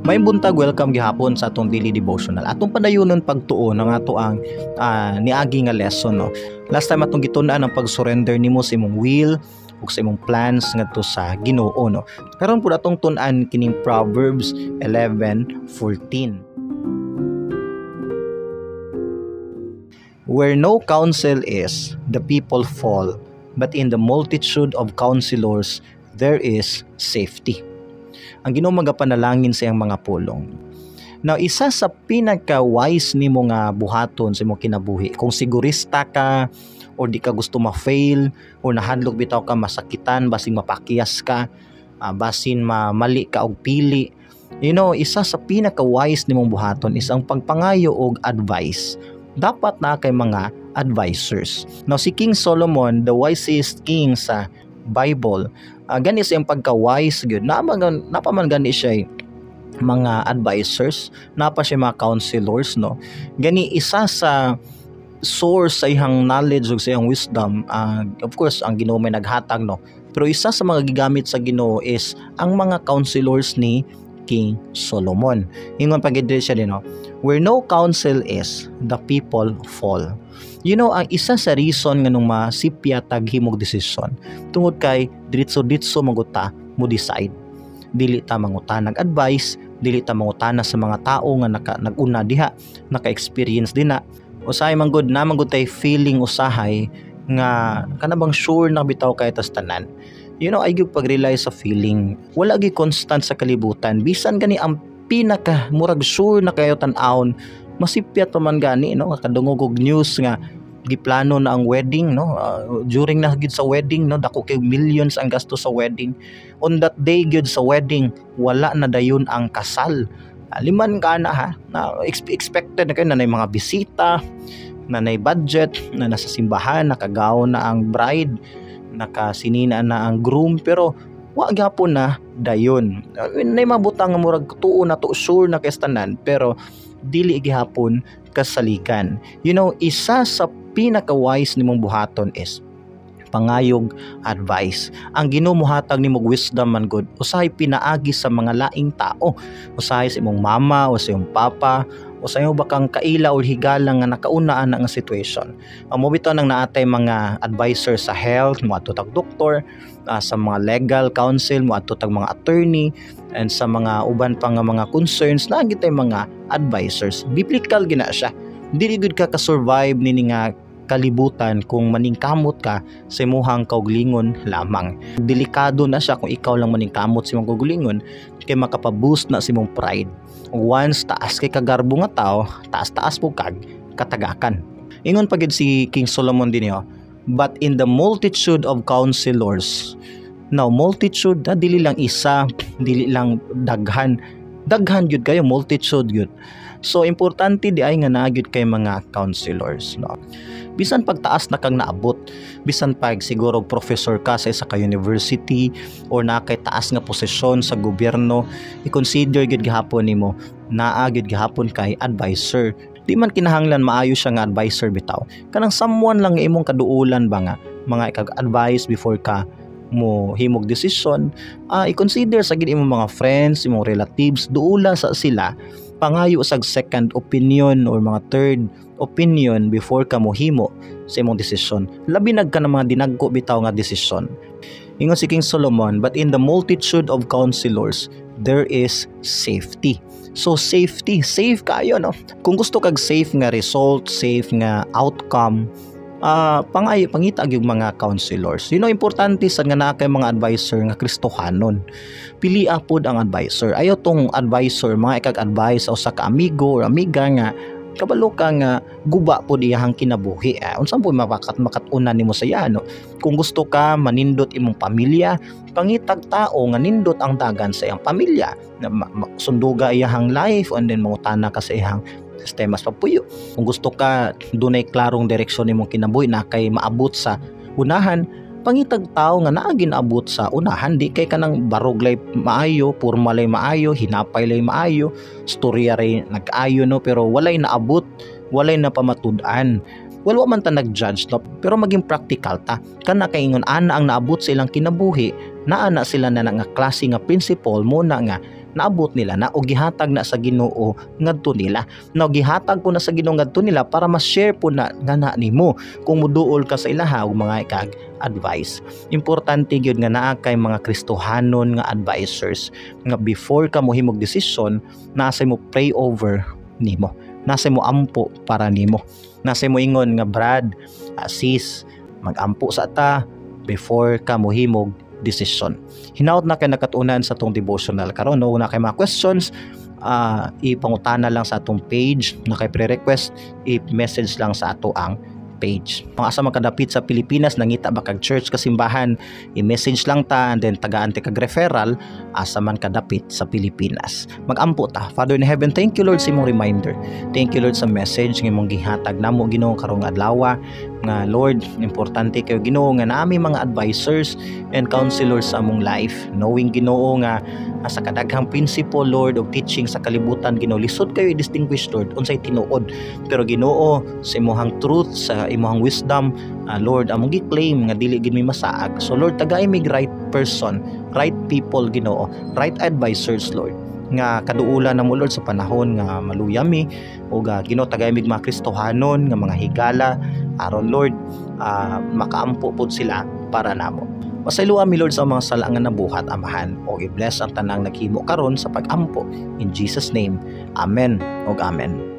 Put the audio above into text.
May buntag, welcome gihapon sa atong daily devotional. Atong padayonon pagtuo ng ato ang niagi nga lesson, no. Last time atong gitun-an ang pag-surrender nimo sa imong will ug sa imong plans ngadto sa Ginoo, no. Karon pud atong tun-an kining Proverbs 11:14. Where no counsel is, the people fall, but in the multitude of counselors there is safety. Ang Ginoo magapanalangin sa iyang mga pulong. Now, isa sa pinaka-wise nimo nga buhaton sa imong kinabuhi, kung sigurista ka or di ka gusto ma-fail or nahadlok bitaw ka masakitan, basin mapakyas ka, basin mamali ka og pili. Isa sa pinaka-wise nimong buhaton is ang pagpangayo og advice. Dapat na kay mga advisors. Now, si King Solomon, the wisest king sa Bible, gani sa iyang pagka-wise gyud. Napaman gani siya mga advisors, napa siya mga counselors, no. Gani isa sa source sa iyang knowledge ug sa iyang wisdom, of course ang Ginoo may naghatag, no. Pero isa sa mga gigamit sa Ginoo is ang mga counselors ni King Solomon. Ingon pa gid siya din, no. Where no counsel is, the people fall. Ang isa sa reason nga nung masipya tag himog desisyon tungod kay diretso-diretso maguta mo decide. Dili ta mangutanag advice, dili ta mangutana sa mga tao nga naguna diha, naka-experience din na. Usahay man gud na man gud tay feeling usahay nga kana bang sure na bitaw kay tas tanan. Ay gyud pag-rely sa feeling. Wala gyud constant sa kalibutan. Bisan gani ang pinaka murag sure na kayo tan-awon, masipyat pa man gani, no, kadungog og news nga giplano na ang wedding, no, during na gid sa wedding, no, dako kay millions ang gasto sa wedding. On that day gyud sa wedding, wala na dayon ang kasal. Liman ka na ha, na expected na kayo na nay mga bisita, na nay budget, na nasa simbahan, nakagaw na ang bride, nakasinina na ang groom, pero wa gyapon na dayon. Nay mabutang nga murag tuo na to, sure na kay tanan, pero dili gihapon kasaligan. Isa sa pinaka-wise nimong buhaton is pangayog advice. Ang Ginoo mohatag nimo wisdom man gud, usahay pinaagi sa mga laing tao, usahay sa imong mama o sa imong papa o sa imong bakang kaila o higala nga nakauna ana nga situation. Ang mo bitaw nang naatay mga advisor sa health, moadto tag doktor, sa mga legal counsel, moadto tag mga attorney, and sa mga uban pa nga mga concerns naa gitay mga advisors. Biblical gina siya. Dili gud ka ka-survive nini nga kalibutan kung maningkamot ka sa imuhang kaugalingon lamang. Delikado na siya kung ikaw lang maningkamot sa imong kaugalingon kay makapaboost na sa imong pride. Once taas kay kagarbo nga tao, taas-taas po kag katagakan. Ingon pa gid si King Solomon din niyo, but in the multitude of counselors. Now, multitude, dili lang isa, dili lang daghan. Daghan gyud kayo, multitude gyud. So importante di ay nga naa gyud kay mga counselors, no. Bisan pagtaas na kang naabot, bisan pag siguro professor ka sa isa ka university or naa kay taas nga posisyon sa gobyerno, i-consider gyud gihapon nimo naa gyud gihapon kay advisor. Di man kinahanglan maayo siya nga advisor bitaw. Kanang someone lang nga imong kaduulan ba nga mga ikag-advise before ka mo himog desisyon, i-consider sa gid imong mga friends, imong relatives, duula sa sila, pangayo sag second opinion or mga third opinion before ka mohimo sa imong desisyon. Labi nag ka ng mga dinagko bitaw nga desisyon. Ingon si King Solomon, but in the multitude of counselors there is safety. So safety, safe kayo, no. Kung gusto kag safe nga result, safe nga outcome, pangayo pangita gyud mga counselors. Importante sa nga naa kay mga advisor nga Kristohanon. Pili pod ang advisor. Ayo tong advisor mga ikag-advise sa usa ka amigo or amiga nga kabalo ka nga guba pod iyahang kinabuhi. Unsa po makat-unan nimo sa iya, no? Kung gusto ka manindot imong pamilya, pangitag tao nga nindot ang dagan sa iyang pamilya. Na sunduga iyahang life and then mangutana ka sa iyang sistema sa pagpuyo. Kung gusto ka dunay klarong direksyon nimong kinabuhi na kay maabot sa unahan, pangitag tao nga naa ginaabot sa unahan, di kay kanang barog lay maayo, porma lay maayo, hinapay lay maayo, storya ray nag-ayo, no, pero walay naabot, walay napamatud-an. Well, wa man ta nag-judge, no, pero maging practical ta. Kana kay ingon ana ang naabot sa ilang kinabuhi, naa na sila na nga klase nga principle mo na nga Naabot nila na o gihatag na sa Ginoo ngadto nila. No, gihatag po na sa Ginoo ngadto nila para ma-share po na nga na nimo kung muduol ka sa ilaha og mga kag advice. Importante gyud nga naa kay mga Kristohanon nga advisors nga before ka mohimog desisyon, naa say mo pray over nimo. Naa say mo ampo para nimo. Naa say mo ingon nga, "Brad, sis, magampo sa ta before ka mohimog desisyon." Hinaot na kay nakatunan sa atong devotional karon, no? Na kay mga questions, ipangutana lang sa atong page. Na kay pre-request, i-message lang sa ato ang page. Kung asa man kadapit sa Pilipinas, nangita ba kag church, kasimbahan, i-message lang ta and then tagaan ti kag referral asa man kadapit sa Pilipinas. Magampo ta. Father in heaven, thank you, Lord, sa imong reminder. Thank you, Lord, sa message nga imong gihatag namo, Ginoo, karong adlaw nga, Lord, importante kayo, Ginoo, nga nami mga advisors and counselors sa among life, knowing, Ginoo, nga sa kadaghang principle, Lord, og teaching sa kalibutan, Ginoo, lisod kayo i-distinguish, Lord, unsay tinuod. Pero, Ginoo, sa imong truth, sa imong wisdom, Lord, among gi-claim nga dili gid mi masaag. So Lord, tagay mig right person, right people, Ginoo, right advisors, Lord, nga kaduulan na mo, Lord, sa panahon nga maluya mi ug Ginoo, tagay mig mga Kristohanon nga mga higala aron, Lord, makaampo pod sila para namo. Pasayloa mi, Lord, sa mga sala nga nabuhat, Amahan, o i-bless ang tanang naghimo karon sa pag-ampo. In Jesus' name, amen ug amen.